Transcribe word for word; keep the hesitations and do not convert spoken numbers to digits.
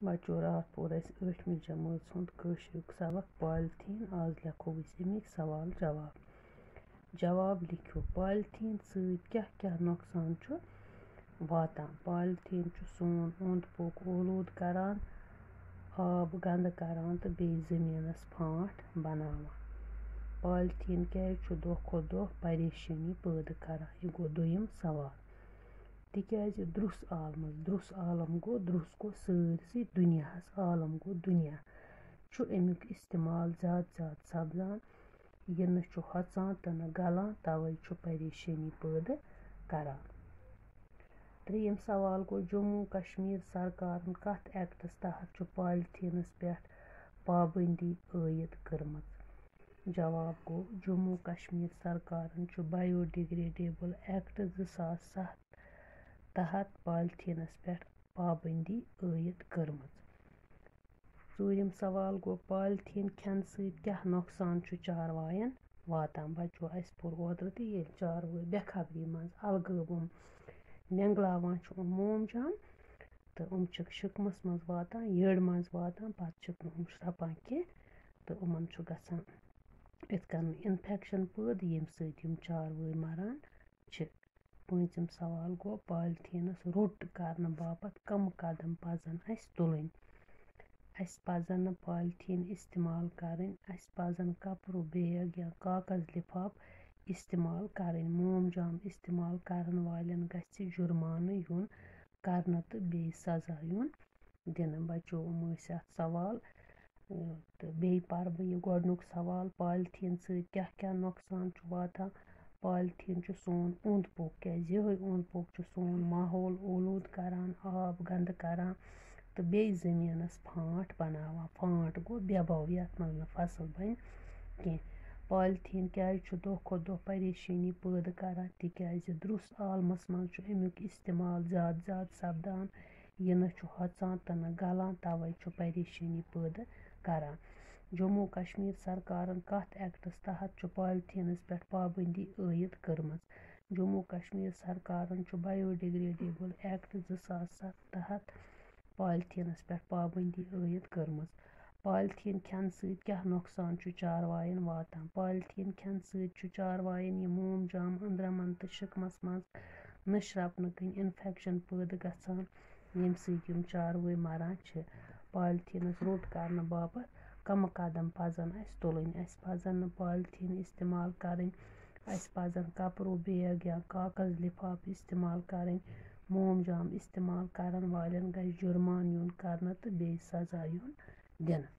بچو، راتھ پوٚر اَسہِ ٲٹھمہِ جمٲژ ہُنٛد کٲشریُک سبق پالیٖتھیٖن۔ آز لیکھو أسۍ اَمِکۍ سوال جواب۔ جواب لیکھِو، پالیٖتھیٖن سۭتۍ کیٛاہ کیٛاہ نۄقصان چھُ واتان؟ پالیٖتھیٖن چھُ سون اوٚنٛد پوٚک اولوٗدٕ کران، آب گنٛدٕ کران تہٕ بیٚیہِ زٔمیٖنَس پھانٛٹھ بناوان۔ پالیٖتھیٖن کیٛازِ چھُ دۄہ کھۄتہٕ دۄہ پریشٲنی پٲدٕ کران؟ یہِ گوٚو دوٚیِم سوال۔ تِکیٛازِ درٛوس عالمس، درٛوس عالم گوٚو، درٛوس گوٚو سٲرسٕے دُنیاہس، عالم گوٚو دُنیا، چھُ اَمیُک استعمال زیادٕ زیادٕ سپدان۔ یہِ نہٕ چھُ ہۄژان تہٕ نہٕ گلان، توے چھُ پریشٲنی پٲدٕ کران۔ ترٛیٚیِم سوال گوٚو، جموں کشمیر سرکارن کتھ ایکٹس تحت چھُ پالیٖتھیٖنس پٮ۪ٹھ پابندی عٲید کٔرمٕژ؟ جواب گوٚو، جموں کشمیر سرکارن چھُ بایو ڈیگریڈیبل ایکٹ زٕ ساس ستھ تحت پالیٖتھیٖنس پٮ۪ٹھ پابندی عٲید کٔرمٕژ۔ ژوٗرِم سوال گوٚو، پالیٖتھیٖن کھٮ۪نہٕ سۭتۍ کیٛاہ نۄقصان چھُ چاروایَن واتان؟ بچو، اَسہِ پوٚر اوترٕ تہِ، ییٚلہِ چاروٲے بے خبری منٛز الگٲب یِم نٮ۪نٛگلاوان چھِ یِم مومجام، تہٕ یِم چھِکھ شِکمَس منٛز واتان، یٔڈ منٛز واتان، پَتہٕ چھِکھ نہٕ یِم شرٛپان کینٛہہ، تہٕ یِمَن چھُ گژھان یِتھ کٔنۍ اِنفٮ۪کشَن پٲدٕ، ییٚمہِ سۭتۍ یِم چاروٲے مَران چھِ۔ پوٗنٛژِم سوال گوٚو، پالیٖتھیٖنَس روٚٹ کرنہٕ باپتھ کَم قدم پَزَن اَسہِ تُلٕنۍ؟ اَسہِ پَزَن نہٕ پالیٖتھیٖن استعمال کَرٕنۍ، اَسہِ پَزَن کپرُک بیگ یا کاغذ لِفاف استعمال کَرٕنۍ۔ مومجام استعمال کَرَن والٮ۪ن گژھِ جُرمانہٕ یُن کرنہٕ تہٕ بیٚیہِ سزا یُن دِنہٕ۔ بچو، یِم ٲسۍ اَتھ سوال۔ تہٕ بیٚیہِ پَرٕ بہٕ یہِ گۄڈٕنیُک سوال، پالیٖتھیٖن سۭتۍ کیٛاہ کیٛاہ نۄقصان چھُ واتان؟ پالیٖتھیٖن چھُ سون اوٚنٛد پوٚک، کیٛازِ یِہوٚے اوٚنٛد پوٚک چھُ سون ماحول اولوٗدٕ کران، آب گنٛدٕ کران تہٕ بیٚیہِ زٔمیٖنَس پھانٛٹھ بناوان۔ پھانٛٹھ گوٚو بے بو، یَتھ منٛز نہٕ فصل بَنہِ کینٛہہ۔ پالیٖتھیٖن کیٛازِ چھُ دۄہ کھۄتہٕ دۄہ پریشٲنی پٲدٕ کران؟ تِکیٛازِ درٛوس عالمَس منٛز چھُ اَمیُک استعمال زیادٕ زیادٕ سپدان۔ یہِ نہٕ چھُ ہۄژان تہٕ نہٕ گلان، توے چھُ پریشٲنی پٲدٕ کران۔ جموں کشمیر سرکارن کتھ ایکٹس تحت چھُ پالیٖتھیٖنس پٮ۪ٹھ پابندی عٲید کٔرمٕژ؟ جموں کشمیر سرکارن چھُ بایو ڈیگریڈیبل ایکٹ زٕ ساس ستھ تحت پالیٖتھیٖنس پٮ۪ٹھ پابندی عٲید کٔرمٕژ۔ پالیٖتھیٖن کھٮ۪نہٕ سۭتۍ کیٛاہ نۄقصان چھُ چاروایَن واتان؟ پالیٖتھیٖن کھٮ۪نہٕ سۭتۍ چھُ چاروایَن یہِ مومجام أنٛدرَمَن تہٕ شِکمَس منٛز نہٕ شرٛپنہٕ کِنۍ اِنفٮ۪کشَن پٲدٕ گژھان، ییٚمہِ سۭتۍ یِم چاروٲے مَران چھِ۔ پالیٖتھیٖنَس روٚٹ کَرنہٕ باپتھ کَمہٕ قدم پَزَن اَسہِ تُلٕنۍ؟ اَسہِ پَزَن نہٕ پالیٖتھیٖن اِستعمال کَرٕنۍ، اَسہِ پَزَن کَپرُک بیگ یا کاغذ لِفاف اِستعمال کَرٕنۍ۔ مومجام اِستعمال کَرَن والٮ۪ن گژھِ جُرمان یُن کَرنہٕ تہٕ بیٚیہِ سزا یُن دِنہٕ۔